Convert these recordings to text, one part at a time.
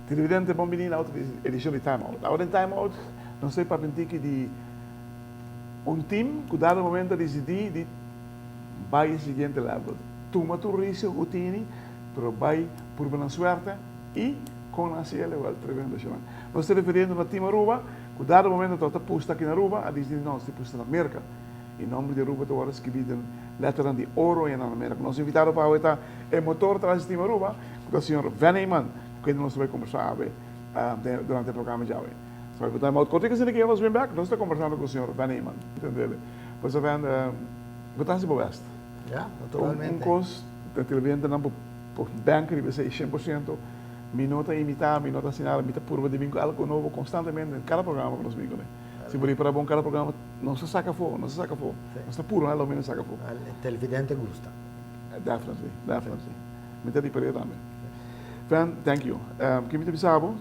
Televidente bon bini na otro edicion di Time Out. Awor den Time Out nos ta papia un tiki di un team cu dado momento a dicidi di bai e siguiente level. Tuma tur risiko ku tini, pero bai purba nan suerte i kon nan hasi el, wèl tremendo shownan. Nos ta referiendo na Team Aruba ku dado momento tabata pusta aki na Aruba, a disidi no, nos ta pusta na Merka. I nomber di Aruba ta wòrdu skibí den lèternan di oro ei na Merka. Nos invitado pa awe ta e motor tras di Team Aruba, ku ta señor Van Eman, ku kende nos ta bai kombersá awe durante e programa djawe. Nos ta bai por time out kortiko asina ke nos bin bèk, nos ta kombersando ku señor Van Eman. Entendele. Pues Van, bo ta hasi bo bèst. Ja, naturalmente. Un kos ta televidentenan por por bank riba esei 100%. Mi no ta imitá, mi no ta hasi nada, mi ta purba di bin ku algo nobo konstantemente den kada programa ku nos bin kuné. Si bo ripará bon kada programa nos ta saka afó, nos ta saka afó. Nos ta purba lo menos saka afó. E televidente gusta. Definitely, definitely. Mi ta ripar'é tambe. Fran, thank you. Ke mi ta bisa bo?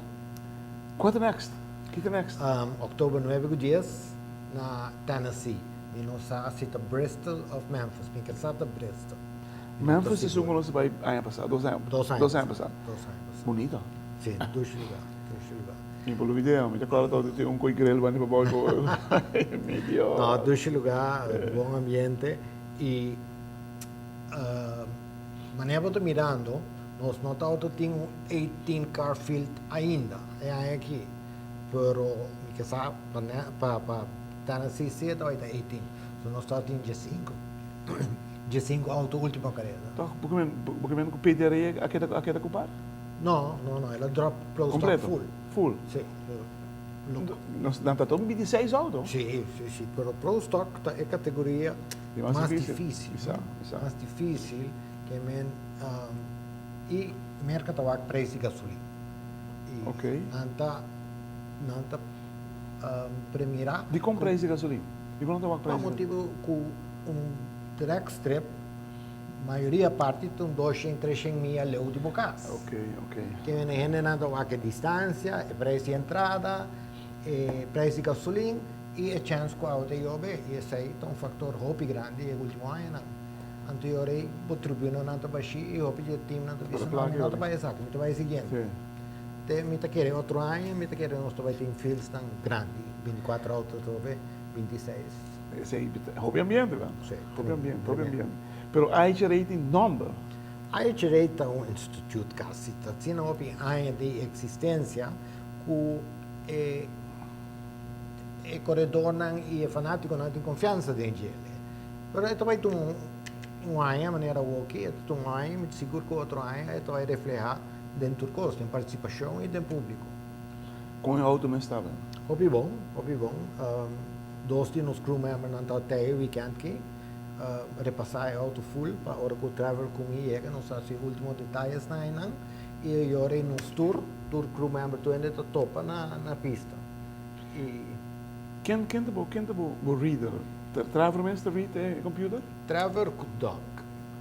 Kua ta next? Ki ta next? Oktober nuebe ku dies na Tennessee. Mi no sa si ta Bristol of Memphis. Mi ke sa ta Bristol. Memphis esun ku nos a bai aña pasá, dos aña, dos aña dos aña pasá. Dos aña pasá. Bunito. Si, dushi lugar, dushi lugar. Mi por lubid'é, mi ta kòrda tabata tin un koi grill banda pa bou ku mi Dios. No, dushi lugar, bon ambiente i manera bo ta mirando nos no tabata tin un 18 car field ainda e aña aki, pero mi ke sa pa pa Tennessee si e tabata 18, so nos tabata tin diesinco, diesinco auto ultimo careda. Toch, bo ke bo ke men ku PDRA a keda a keda kupá? No, no, no, el a drop Pro Stock Completo? full. Full? Si. Lo, Nos nan ta ton 26 auto. Si, si, si, pero Pro Stock ta e categoria Di mas mas difícil. difícil, Mi sa, no? mi sa. Mas difícil ke men i Merca ta wak prijs di gasolin. I Ok. nan ta nan ta premira. Dikon prijs di gasolin? Dikon nan ta wak Pa prijs di gasolin? motibu ku un drag strip mayoria parti ta un doshen, treshen mia leu di bo kas. Ok, ok. Ke mene hendenan ta wak e distansia, e prijs di entrada, e prijs di gasolin i e chèns ku awe ta yobe. I esei ta un faktor hopi grandi e ultimo añanan. Anto e ora ei bo tribunanan ta bashí i hopi di e timnan ta bisa, no, mi no ta bai esaki, mi ta bai e siguiente. Te mi ta kere otro aña, mi ta kere nos ta bai tin fieldsnan grandi, binticuatro auto atrobe, bintiseis. Esei hopi ambiente dan. Sí. Hopi ambiente, hopi ambiente. Pero IHRA tin nomber. IHRA ta un instituut kasi, ta asina hopi aña di existencia ku e e koredornan i e fanatikonan tin konfiansa den djele. Pero e ta bai tuma un aña manera awoki, e ta tuma un aña, mi ta sigur ku otro aña e ta bai reflehá Den tur kos, den partisipashon i den públiko. Kon e outo mes tabata? Hopi bon, hopi bon. Dos di nos crew membernan tabata tei e weekend ki repasá e outo full pa ora ku Trevor ku mi yega nos hasi último detayesnan einan i e yora ei nos tur, tur crew member tur hende ta topa na na pista. I. Ken ken ta bo ken ta bo bo reader? Trevor mes ta read e computer? Trevor ku Doug.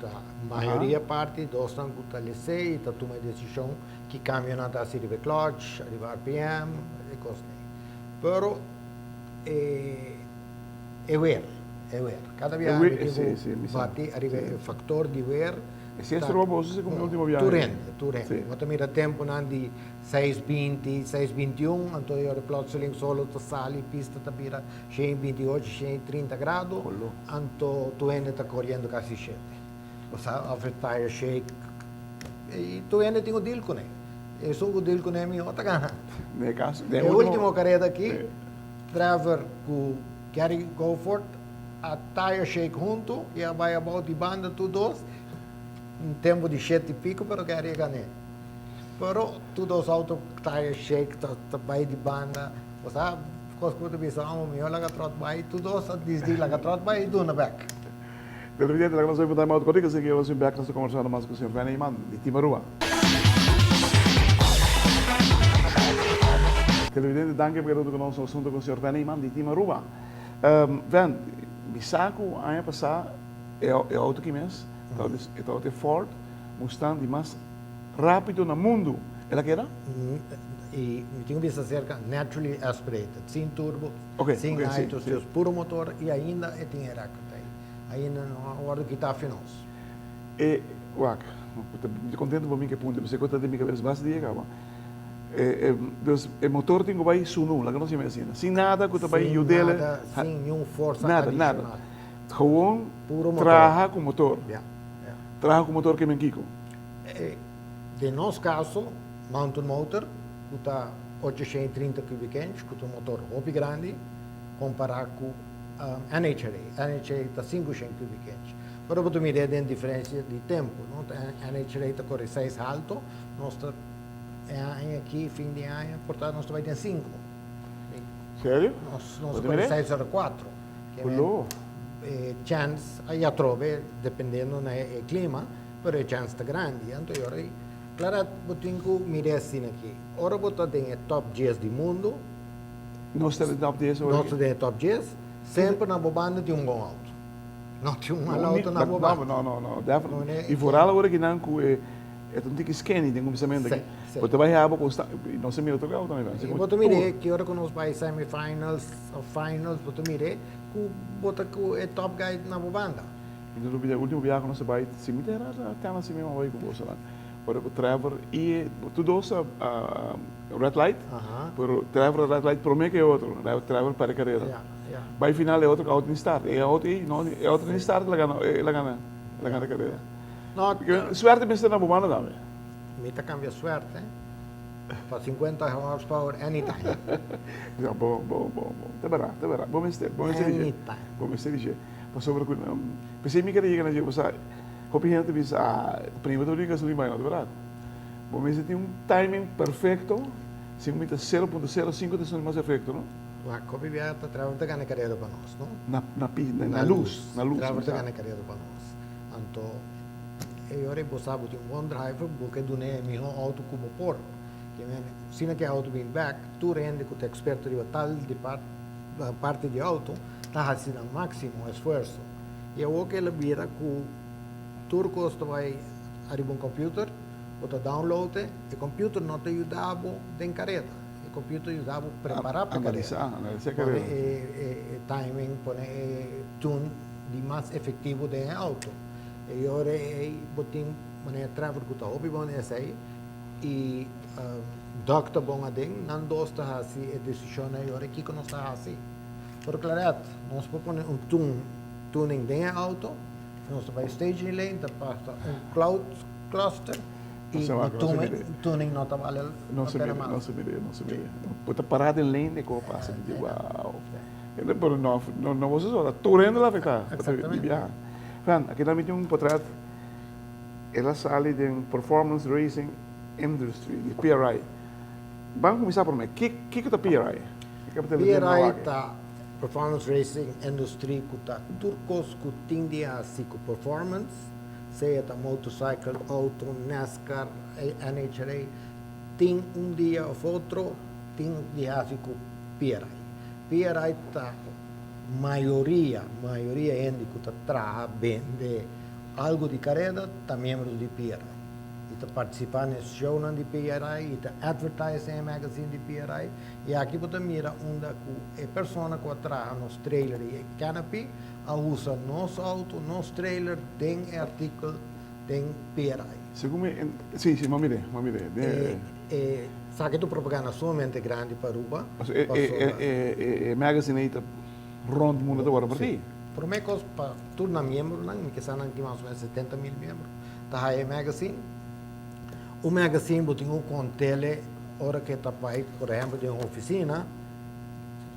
Ta mayoria parti dosnan ku ta les'é i ta tuma e desishon ki kambionan ta hasi riba e clutch, riba RPM, e kosnan ei. Pero e e wer, e wer. Kada biaha mi tin ku bati ariba e faktor di wer. E si e stroba boso si ku mi ultimo biaha. Tur hende, tur hende. Bo ta mira tempunan di seis binti, seis binti un, anto e ora plotseling solo ta sali, pista ta bira Shen binti ocho, shen trinta grado, anto tur hende ta koriendo kasi shete. Bo sa of e tire shake, i tur hende tin ku deal kuné. Esun ku deal kuné mihó ta gana. Den e kaso, den e ultimo kareda aki, Trevor ku Gary Goforth a tire shake huntu i a bai abou di banda tur dos, un tempu di shete i piko, pero Gary a gané. Pero tur dos auto tire shake ta bai di banda, bo sa. Kos ku bo ta bisa, amo mihó laga tròt bai, tur dos a disdi laga tròt bai i duna bèk. Televidente, laga nos bai punta Maud Corrique, así ke nos bin bèk nos ta kombersando mas ku señor Benny Eman di Team Aruba. Televidente, danki pa keda huntu ku nos nos huntu ku señor Benny Eman di Team Aruba. Ben, mi sa ku aña pasá e auto ki mes, e tabata e Ford. Mustang di mas rápido na mundu. El a keda? I mi tin ku bisa aserka naturally aspirated, sin turbo, sin nitro, dus puro motor i ainda e tin e record ei. Ainda no a wòrdu kitá fi nos. E, wak, mi ta kontentu pa mi ku e punto, pasobra e kos ta den mi kabes basta dia kaba. Dus e motor tin ku bai sunu, laga nos yama asina, sin nada ku ta bai yud'el. Sin nada, sin niun forsa adishonal. Nada, nada. Gewoon traha ku motor. Traha ku motor ke men kiko? Den nos kaso, Mountain Motor, ku ta 830 cubic inch, ku ta un motor hopi grandi, kompará ku NHRA. NHRA ta 500 cubic inch. Pero bo ta mira den diferensia di tempu, no? NHRA ta kore seis halto, nos ta e aña aki, fin di aña, por ta nos ta bai den sinku. Serio? Nos ta kore seis ora kuatro. Kulo. E chèns a atrobe, dependiendo na e klima, pero e chèns ta grandi. Anto e ora ei, Claret, bo tin ku mira asina aki, ora bo ta den e top dies di mundu, Nos ta den top dies ora Nos ta den e top dies, semper na bo banda tin un bon outo. No tin un mal outo na bo banda. No, no, no, definitely. I vooral ora ki nan ku e ta un tiki skinny den kuminsamentu aki. Bo ta bai haba ku no se mira tur outo na I bo ta mira ki ora ku nos bai semifinals of finals bo ta mira ku bo ta ku e top guy na bo banda. Mi ta lubida e ultimo biaha ku nos a bai, si mi ta era Tennessee mi a bai ku boso nan. Ora ku Trevor i tur dos a red light, pero Trevor a red light prome ku e otro. Trevor perde karera. Bai final e otro auto ni start. E auto ei no, e auto ni start el a gana, el a gana, el a gana e karera. Suerte mester na bo mano tambe. Mi ta cambia suerte pa 50 horsepower anytime. Ja, bon, bon, bon, bon. Ta berdad, ta berdad. Bo mester, bo mester dje. Anytime. Bo mester dje. Pasobra cu, p'esei mi kere yega na dje, bo sa, hopi hende ta bisa, ah, prima ta brinca gasolin bai, no ta berdad. Bo mester tin un timing perfecto, si mi ta 0.05 ta esnan mas efecto, no? Wak, hopi bia ta Trevor ta gana e karera pa nos, no? Na, na pi, na luz, na luz. Trevor ta gana e karera pa nos. Anto, e ora bo sa bo tin un bon driver, bo ke dun'é e mihó outo ku bo por. Ke men, asina ku e outo bin bèk, tur hende ku ta eksperto riba tal di parti di outo ta hasi nan máksimo esfuerso. I awor ku el a bira ku tur kos ta bai ariba un kòmpiuter, bo ta download e, e kòmpiuter no ta yuda bo den kareda. E kòmpiuter yuda bo prepará pa e kareda. Analisá e kareda. Pone e timing, pone e tune di mas efektivo den e outo. E ora ei bo tin manera Trevor ku ta hopi bon esei i Doug ta bon aden, nan dos ta hasi e desishonnan e ora kiko nos ta hasi. Pero Claret, nos por pone un tune, tuning den e auto, nos ta bai staging lane, ta pasa un cloud cluster i tuning no ta bale la pena mas. No se mira, no se mira. Bo ta para den lane e ko pasa, di wow. Pero no, no bo so, ta tur hende la afecta. Exactamente. Di biaha. Fran, aki nan mi tin un potret, el a sali den Performance Racing Industry, di PRI. Ban kuminsá promé, kiko ta PRI? PRI ta Performance Racing Industry ku ta tur kos ku tin di hasi ku performance, sea ta motorcycle, auto, NASCAR, NHRA, tin un dia of otro tin di hasi ku PRI. PRI ta mayoria, mayoria hende ku ta traha, bende algu di kareda ta miembro di PRI. I ta partisipá na e shownan di PRI, i ta advertise den e magazine di PRI. I aki bo ta mira unda ku e persona ku a traha nos trailer i e canopy a usa nos auto, nos trailer den e artikel den PRI. Segun mi, si, si, m'a mir'é, m'a mir'é. E esaki ta un propaganda sumamente grandi pa Aruba. Pasobra e magazine ei ta rond mundo ta wòrdu partí. Si. Promé kos pa tur nan miembronan, mi ke sa nan tin mas o menos 70,000 miembro, ta haya e magazine. Un magazine bo tin ku kont'el ora ku e ta bai, por ehèmpel den un ofisina,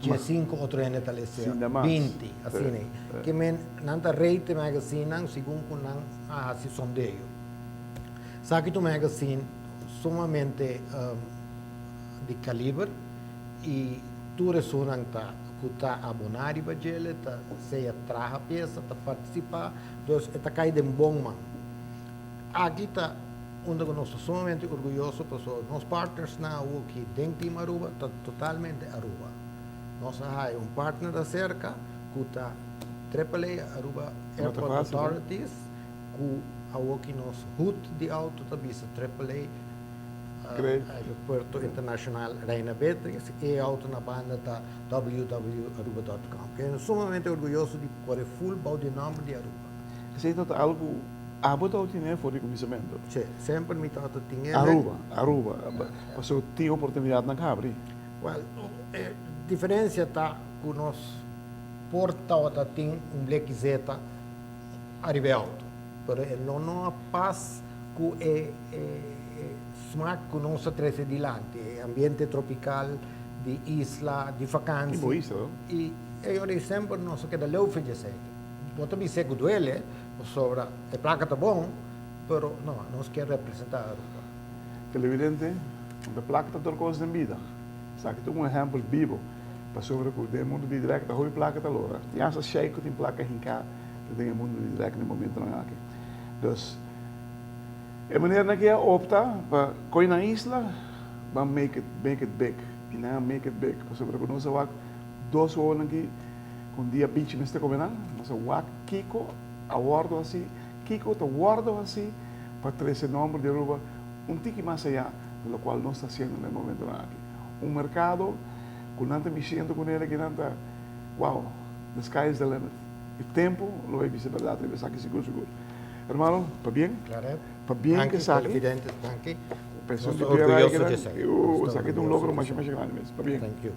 dje sinku otro hende ta lesa 20, asina ei. Ke men nan ta rate e magazinenan segun ku nan a hasi sondeo. Esaki ta un magazine sumamente di kaliber i tur esunnan ta ku ta aboná riba djele ta sea traha piesa, ta partisipá, dus e ta kai den bon man. Aki ta unda ku nos ta sumamente orguyoso pasobra nos partnersnan awoki den Team Aruba ta totalmente Aruba. Nos a haya un partner aserka ku ta Triple A, Aruba Airport Authorities, ku. Awoki nos hood di auto ta bisa Triple A Aeropuerto Internacional Reina Beatrix y e auto na banda ta www.aruba.com. Cu nos sumamente orguyoso di core full bou di nomber di Aruba. Esey ta algo cu abo ta tene for di cuminsamento? Si, semper mi ta tene. Aruba, Aruba. Pasobra tin oportunidadnan habri. Well, e diferencia ta cu nos por tabata tin un bleki zeta ariba e auto, pero e lo no a pas cu e smaak cu nos a trece dilanti, e ambiente tropical di isla, di vakantie. Di bo isla, no? Y e ora semper nos a keda leu for djesey. Bo ta bis'é cu duele, pasobra e placa ta bon, pero no, nos kier representa Aruba. Televidente, unda placa ta tur cos den bida. Esaki ta un ehempel bibo, pasobra cu den mundo di drag ta hopi placa ta lora. Tin hasta sheik cu tin placa hinca den e mundo di drag na e momentonan aki. Dus, e manernan aki a opta pa coy nan isla, ban make it, make it big. Y nan a make it big, pasobra cu nos a wak dos wowonan aki cu un dia bichi mester come nan, nos a wak kico a wordo haci, kico ta wordo haci pa trece nomber di Aruba un tiki mas aya di locual nos ta haciendo na e momentonan aki. Un mercado cu nan ta miciendo cu nel aki nan ta, wow, the sky is the limit. E tempo lo bay bisa berdad riba esaki sigur sigur. Hermano, pabien. Claret. Pabien cu esaki. Televidentes, danki. Pensioen di PRI, esaki ta un logro masha masha grandi mes. Pabien. Thank you.